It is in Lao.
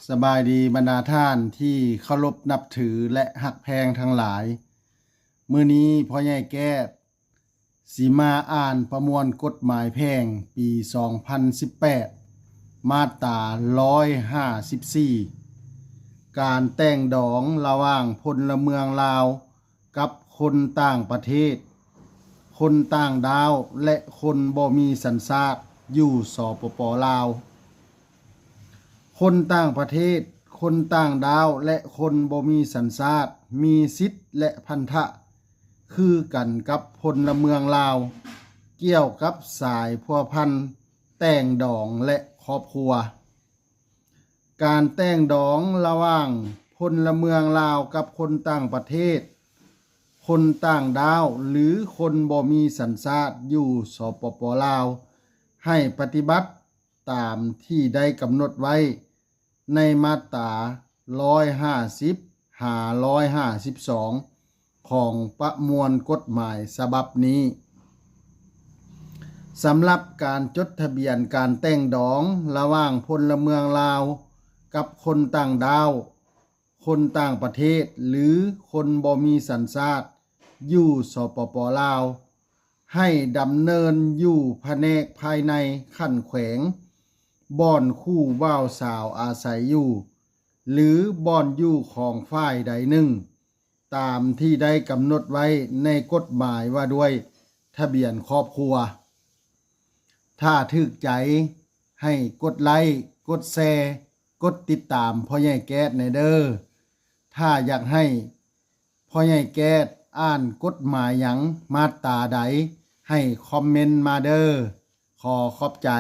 ສະບາຍດີບັນດາທ່ານທີ່ເຄົາລົບນັບຖື ແລະ ຮັກແພງທັງຫຼາຍ. ມື້ນີ້ພໍ່ໃຫຍ່ແກ້ດຊິມາອ່ານປະມວນກົດໝາຍແພ່ງປີສອງພັນສິບແປດ ມາດຕາຮ້ອຍຫ້າສິບສີ່ ການແຕ່ງດອງລະຫວ່າງພົນລະເມືອງລາວກັບຄົນຕ່າງປະເທດ, ຄົນຕ່າງດ້າວ ແລະ ຄົນບໍ່ມີສັນຊາດຢູ່ ສປປ ລາວ. ຄົນຕ່າງປະເທດ, ຄົນຕ່າງດ້າວ ແລະ ຄົນບໍ່ມີສັນຊາດ ມີສິດ ແລະ ພັນທະຄືກັນກັບພົນລະເມືອງລາວ ກ່ຽວກັບສາຍພົວພັນແຕ່ງດອງ ແລະ ຄອບຄົວ. ການແຕ່ງດອງລະຫວ່າງພົນລະເມືອງລາວກັບຄົນຕ່າງປະເທດ, ຄົນຕ່າງດ້າວ ຫຼື ຄົນບໍ່ມີສັນຊາດຢູ່ ສປປ ລາວ ໃຫ້ປະຕິບັດຕາມທີ່ໄດ້ກຳນົດໄວ້ໃນມາດຕາຮ້ອຍຫ້າສິບ ຫາ ຮ້ອຍຫ້າສິບສອງ ຂອງປະມວນກົດໝາຍສະບັບນີ້. ສຳລັບການຈົດທະບຽນການແຕ່ງດອງລະຫວ່າງພົນລະເມືອງລາວກັບຄົນຕ່າງດ້າວ, ຄົນຕ່າງປະເທດ ຫຼື ຄົນບໍ່ມີສັນຊາດຢູ່ ສປປ ລາວ ໃຫ້ດຳເນີນຢູ່ພະແນກພາຍໃນຂັ້ນແຂວງ, ບ່ອນຄູ່ບ່າວສາວອາໄສຢູ່ ຫຼື ບ່ອນຢູ່ຂອງຝ່າຍໃດໜຶ່ງ ຕາມທີ່ໄດ້ກຳນົດໄວ້ໃນກົດໝາຍວ່າດ້ວຍທະບຽນຄອບຄົວ. ຖ້າຖືກໃຈໃຫ້ກົດໄລ້, ກົດແຊ, ກົດຕິດຕາມພໍ່ໃຫຍ່ແກ້ດແດ່ເດີ້. ຖ້າຢາກໃຫ້ພໍ່ໃຫຍ່ແກ້ດອ່ານກົດໝາຍຫຍັງ, ມາດຕາໃດ, ໃຫ້ຄອມເມັນມາເດີ້. ຂໍຂອບໃຈ.